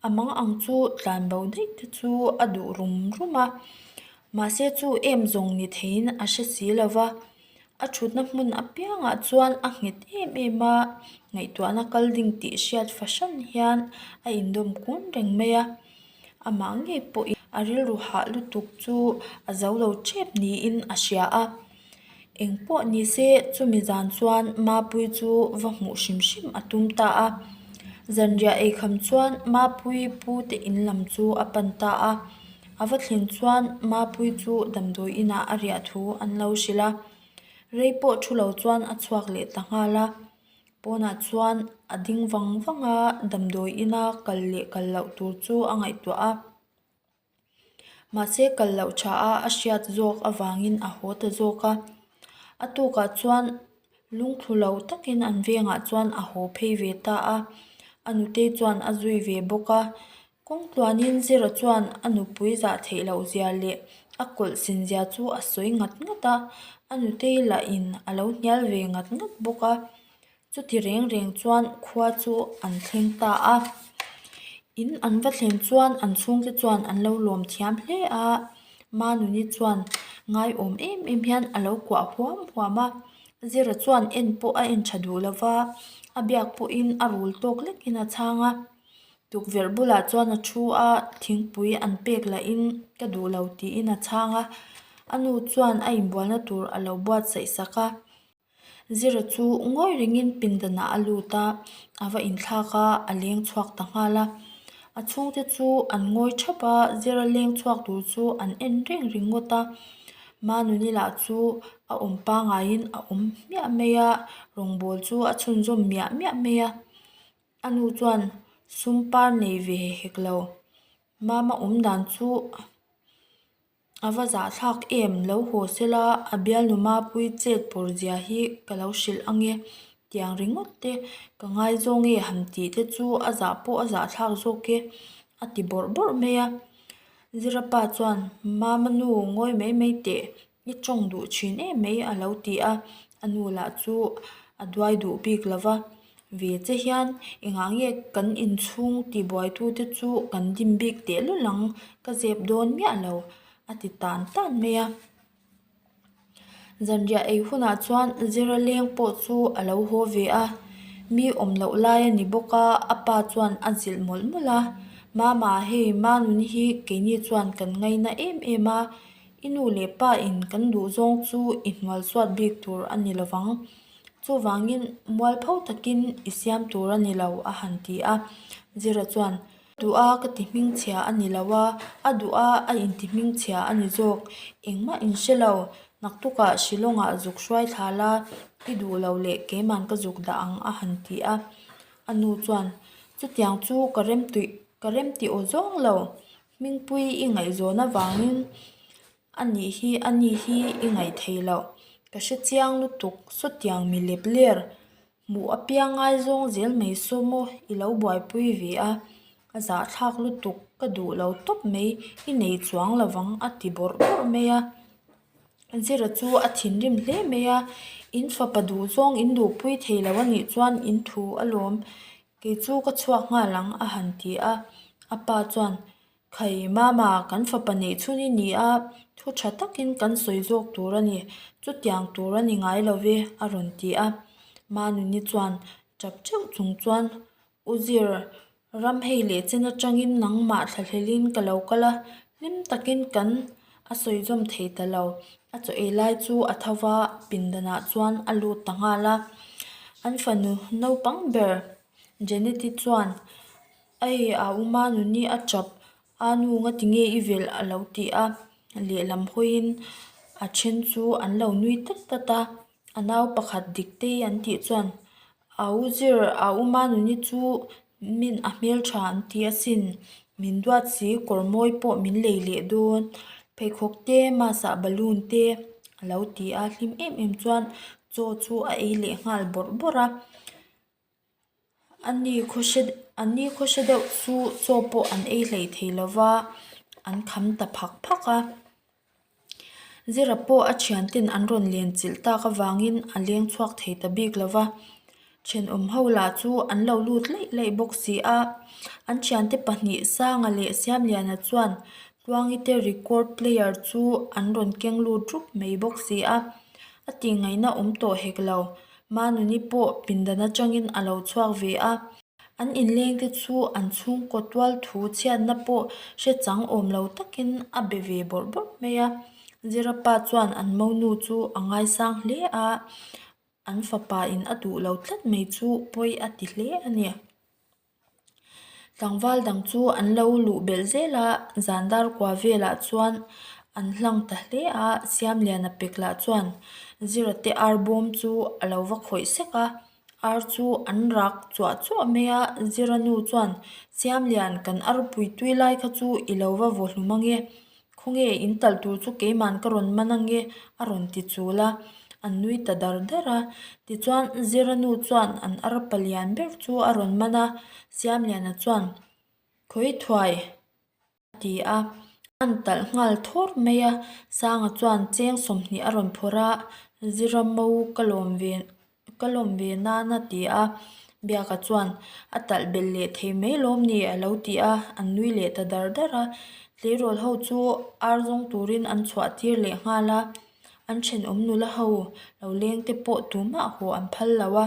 A mang ang chu tlan bo daih te chu a duh rum rum a, mahse chu em zawng ni theiin a hre si lo va, a thutna hmun apiangah chuan a nghet em em a, ngaihtuahna kal ding tih hriat fahran hian a indawm kun reng mai a, amah ngei pawhin a rilru hah lutuk chu a zo lo tep niin a hria a. Eng pawh ni se chumi zan chuan Mapuii chu va hmuh hrim hrim a tum ta a. Zanriah eikham chuan Mapuii pu te in lam chu a pan ta a. A va thlen chuan Mapuii chu damdawi inah a riah thu an lo hrilh a. Rei pawh thu lo chuan a chhuak leh ta nghal a. Pawnah chuan a ding vang vang a, damdawi ina kal leh kal loh tur chu a ngaihtuah a. Mahse kal loh tha a a hriat zawk avangin a haw ta zawk a. A tukah chuan lungthlu lo takin an vengah chuan a haw phei ve ta a. A nutei chuan a zui ve bawk a. Kawng tluanin Zira chuan a nupui zah theih loh zia leh a kawlh sin zia chu a sawi ngat ngat a. A nutei lahin a lo hnial ve ngat ngat bawk a. Chuti reng reng chuan khua chu an thleng ta a, in an va thlen chuan an chhungte chuan an lo lawm thiam hle a, Manuni chuan ngaiawm em em hian a lo kuah huam huam a, Zira chuan en pawh a en tha duh lo va, a biak pawhin a rul tawk lekin a chhang a, tukverh bulah chuan a thu a, thingpui an pek lahin ka duh lo tiin a chhang a, a nu chuan a inbualna tur a lo buatsaih sak a. Zira chu ngawi rengin pindanah a lut a, a va inthlak a, a leng chhuak ta nghal a. A chhungte chu an ngawi thap a, Zira leng chhuak tur chu an en reng ringawt a. Manuni lah chu a awm pangaiin a awm hmiah mai a, rawngbawl chu a chhunzawm miah miah mai a. A nu chuan sum par nei ve hek lo, Mama awm dan chu. A va zahthlak em? Lo haw sela, a bialnu Mapui chet pawr zia hi ka lo hrilh ang e. Tiang ringawt te ka ngaizawng e han tih te chu a zah pawh a zahthlak zawk e, a ti bawrh bawrh mai a. Zirapa chuan, Mama nu ngawi mai mai teh, i tawng duh thin em mai a lo ti a, a nu lah chu a duai duh bik lo va. Ve che hian engah nge kan inchhung tibuaitute chu kan dim bik tehlul ang ka zep dawn miah lo a ti tan tan mai a. Zanriah ei hunah chuan Zira leng pawh chu a lo haw ve a, mi awm loh lai a ni bawk a, a pa chuan a zilh mawlh mawlh a, Mama hei Manuni hi keini chuan kan ngaina em em a, i nu leh pa in kan duh zawng chu i hnual suat bik tur a ni lovang. Chuvangin mualpho takin i siam tur a ni lo a han ti a. Zira chuan, Duh a ka ti hmingchhia a ni lo a, a duh a a inti hmingchhia a ni zawk. Engmah in hre lo, naktukah Shillong-ah zuk hruai thla la, i duh lo leh keiman ka zuk dah ang a han ti a. A nu chuan, Chutiang chu ka remtuih ka remti aw zawng lo. Hmingpui i ngaihzawn avangin a nih hi a ni hi i ngaih theih loh. Ka hre chiang lutuk sawtiang mi lep ler hmuh apiang ngaizawng zel mai saw maw i lo buaipui ve a, a zahthlak lutuk ka duh lo tawp mai i nei chuang lovang a ti bawrh bawrh mai a. Zira chu a thinrim hle mai a, in fapa duhzawng in duhpui thei lo a nih chuan in thu alawm Kei chu ka chhuak nghal ang a han ti a, a pa chuan, Khai mama, kan fapa neih chhun i ni a, thu tha takin kan sawi zawk tur a ni, chutiang tur a ni ngai lo ve a rawn ti a. Manuni chuan tap teuh chung chuan, U Zir, ram hei leh chen atangin nangmah thlahlelin ka lo kal a, hlim takin kan a sawi zawm thei ta lo. A chaw ei lai chu a tho va, pindanah chuan a lut ta nghal a. An fanu naupang ber Jeneti chuan, Ei, a u Manuni a tap, a nu nga tinge i velh a lo ti a. Lehlam hawiin a then chu an lo nui tat tat a. A nau pakhat Diktei an tih chuan, A u zir, a u Manuni chu min a hmeltha an ti asin. Min duat si kawr mawi pawh min lei leh dawn. Pheikhawk te, mass ah balloon te a lo ti a, hlim em em chuan chaw chu a ei leh nghal bawrh bawrh a. A ni khawhre an ni khawhre deuh chu chaw pawh an ei hlei thei lo va, an kham ta phak phak a. Zira pawh a thianten an rawn len chilh tak avangin a leng chhuak thei ta bik lo va, thenawm ho lah chu an lo lut laih laih bawk si a. An thiante pahnih Sanga leh Siamliana chuan Tluangite record player chu an rawn keng lut rup mai bawk si a, a tihngaihna awm tawh hek lo. Manuni pawh pindan atangin a lo chhuak ve a. An inlengte chu an chhungkaw tual thu chhiatna pawh hre chang awm lo takin a be ve bawrh bawrh mai a. Zirapa chuan an monu chu a ngaisang hle a, an fapa in a duh lo tlat mai chu pawi a ti hle a ni. Tlangval dang chu an lo luh belh zel a, zan dar kua velah chuan an hlang ta hle a, Siamliana pek lah chuan Zirate arbawm chu a lo va khawih sek a, ar chu an rak chuah chuah mai a, Zira nu chuan Siamlian kan arpui tui lai kha chu i lo va vaw hlum ange, Khawnge in talh tur chu keiman ka rawn man ange a rawn ti chul a, an nui ta dar dar a. Tichuan Zira nu chuan an arpa lian ber chu a rawn man a, Siamliana chuan Khawi thuai a ti a, an talh nghal thawr mai a, Sanga chuan cheng 20 a rawn phawrh a, Zira mo ka lawm ve Ka lawm ve nan a ti a, Biaka chuan a talh belh leh thei mai lawm ni a lo ti a, an nui leh ta dar dar a. Tleirawl ho chu ar zawng turin an chhuah tir leh nghal a, an thenawm nula ho lo leng te pawh tumah haw an phal lo a,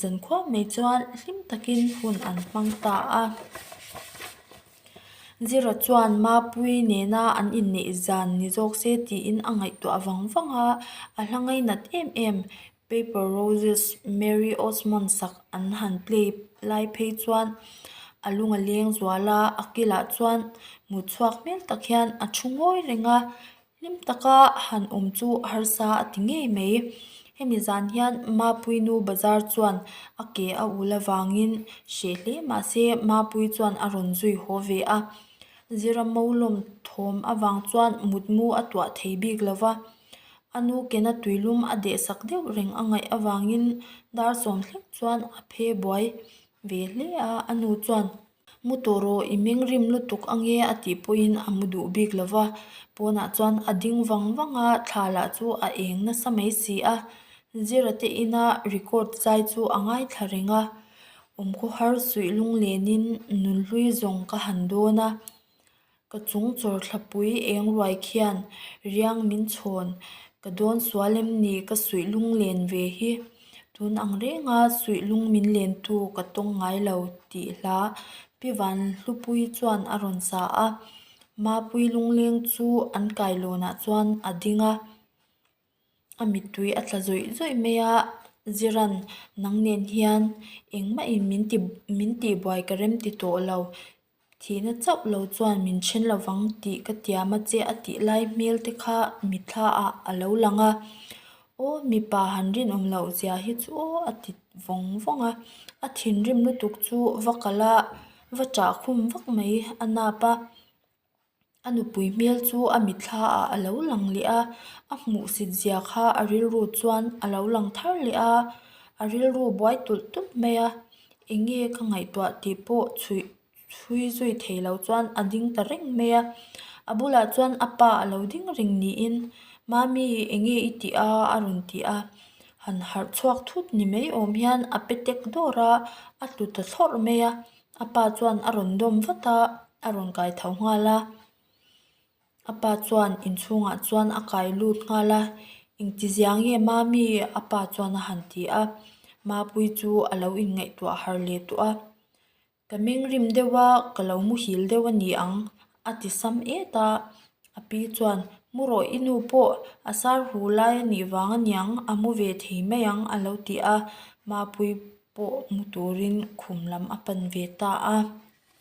zankhua mai chuan hlim takin hun an hmang ta a. Zira chuan Mapuii nena an inneih zan ni zawk se tiin a ngaihtuah vang vang a, a hla ngainat em em Paper Roses Mary Osmond sak an han play lai phei chuan a lung a leng zual a, a kilah chuan mut chhuak hmel tak hian a thu ngawi reng a, hlim taka han awm chu harsa a ti ngei mai. Hemi zan hian Mapuii nu bazar chuan a ke a ul avangin hreh hle mahse Mapuii chuan a rawn zui haw ve a, Zira Molawm thawm avang chuan mutmu a tuah thei bik lo va. A nu kena tuilum a deh sak deuh reng a ngaih avangin dar sawm thleng chuan a phe buai ve hle a, a nu chuan mu tawh rawh i meng rim lutuk ange a tih pawhin a mu duh bik lo va, pawnah chuan a ding vang vang a, thla lah chu a eng nasa mai si a, Zira te ina record zai chu a ngaithla reng a, awmkhawhar suih lunglenin nunhlui zawng ka han dawn a. Ka chung chawrthlapui eng ruai khian riang min chhawn, ka dawn sual em ni ka suih lung len ve hi, tun ang renga suih lung min lentu ka tawng ngai lo tih hla Pi Vanhlupui chuan a rawn sa a, Mapui lungleng chu an kailawnah chuan a ding a. A mittui a tla zawih zawih mai a, Ziran nang nen hian engmahin min ti min tihbuai ka rem ti tawh lo, thihna chauh lo chuan min then lovang tih ka tiam a che a tih lai hmel te kha mitthla ah a lo lang a, aw mipa han rinawm loh zia hi chu aw a ti vawng vawng a, a thinrim lutuk chu va kal a, va chah khum vak mai a nap a. A nupui hmel chu a mitthla ah a lo lang leh a, a hmuhsit zia kha a rilru chuan a lo lang thar leh a, a rilru buai tulh tulh mai a, eng nge ka ngaihtuah tih pawh chhuih chhui zui thei lo chuan a ding ta reng mai a, a bulah chuan a pa a lo ding reng niin Mami eng nge i tih a a rawn ti a, han harh chhuak thut ni mai awm hian a pe tek dawr a, a tlu ta thlawrh mai a. A pa chuan a rawn dawm vat a, a rawn kai tho nghal a. A pa chuan inchhungah chuan a kai lut nghal a, Engtizia nge Mami? a pa chuan a han ti a. Mapuii chu a lo inngaihtuah harh leh tawh a, Ka mengrim deuh a, ka lo muhil deuh a ni ang a ti sam et a. A pi chuan, Mu rawh i nu pawh a sar hu lai a nih vang a niang, a mu ve thei mai ang a lo ti a. Mapuii pawh mu turin khum lam a pan ve ta a.